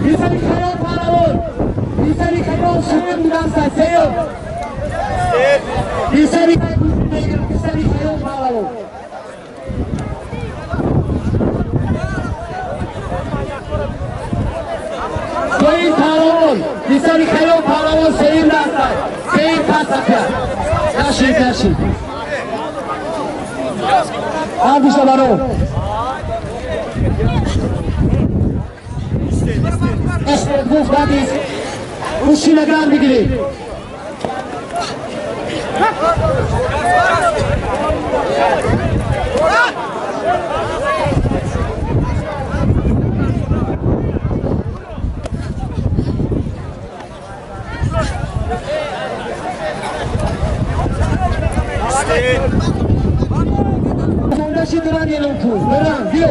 پسری خیال پهلوان، پسری خیال سوم دست سیو، پسری پسری خیال پهلوان. دوی پهلوان، پسری خیال پهلوان سیم دست سیم پس کشید کشید. هر دوست برو. گفت بعدیست روشی نگران بگیرید. بران بیا